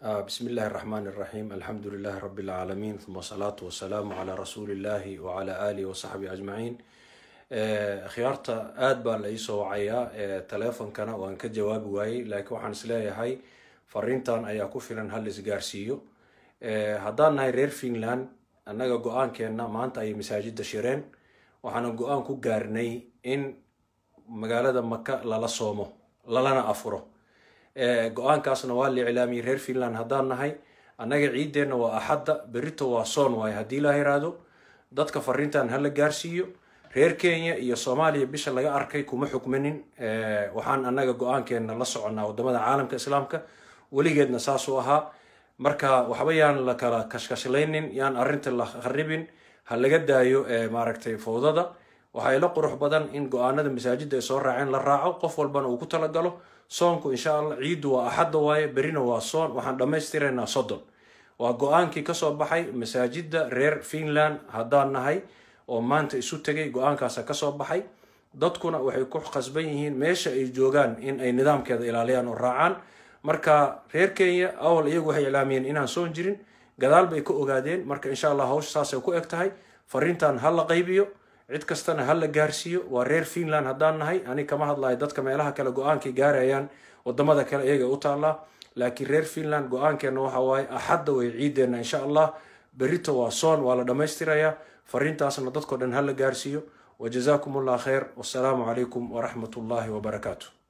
بسم الله الرحمن الرحيم، الحمد لله رب العالمين، ثم الصلاة والسلام على رسول الله وعلى آله وصحبه أجمعين. Akhyaarta, aad baa la iisoo wacayaa, teleefonkana waan ka jawaabi waayey, laakiin waxaan isleeyahay fariintan ayaa ku filan, hal isgaarsiiyo. Haddaan nahay reer Finland, annaga go-aankeenna maanta ayay masaajidda shireen, waxaana go-aan ku gaarnay in magaalada Maka lala soomo lalana afuro. Go-aankaasna waa la iclaamiyey. Reer Finland haddaan nahay annaga, ciiddeenna waa Axadda, berito waa soon waaye haddii la yiraahdo. Dadka fariintan hala gaarsiiyo. Reer Kenya iyo Soomaaliya bisha laga arkay kuma xukminin. Waxaan annaga go-aankeenna la soconnaa waddamada caalamka Islaamka, weligeedna saasuu ahaa. Marka waxba yaan la kala kashkashlaynin, yaan arrinta la kharibin, ha laga daayo maaragtay fowdada. Waxaa ila qurux badan in go-aanada masaajidda ay soo raaceen la raaco, qof walbana uu ku talagalo soonku, insha Allah. Ciiddu waa Axadda waaye, berina waa soon, waxaan dhammaystiraynaa 30. Waa go-aankii kasoo baxay masaajidda reer Finland haddaan nahay oo maanta isu tegay, go-aankaasa kasoo baxay. Dadkuna waxay ku khasban yihiin meesha ay joogaan in ay nidaamkeeda ilaaliyaan oo raacaan. Marka reer Kenya awal iyagu waxay iclaamiyeen inaan soon jirin, gadaal bay ka ogaadeen. Marka insha Allah hawsha saasay ku eg tahay. Fariintan ha la qaybiyo, cid kastana ha la gaarsiiyo. Waa reer Finland haddaan nahay. Ani kama hadlayo dadka meelaha kale, go-aankay gaarayaan wadamada kale iyaga u taallaa, laakiin reer Finland go-aankeena waxa waaye Axadda way ciideenna, insha Allah. Berito waa soon, waa la dhammaystirayaa. Fariintaasna dadkao dhan ha la gaarsiiyo. Wajazaakum Allah khayr, wassalaamu calaykum waraxmat ullahi wabarakaatu.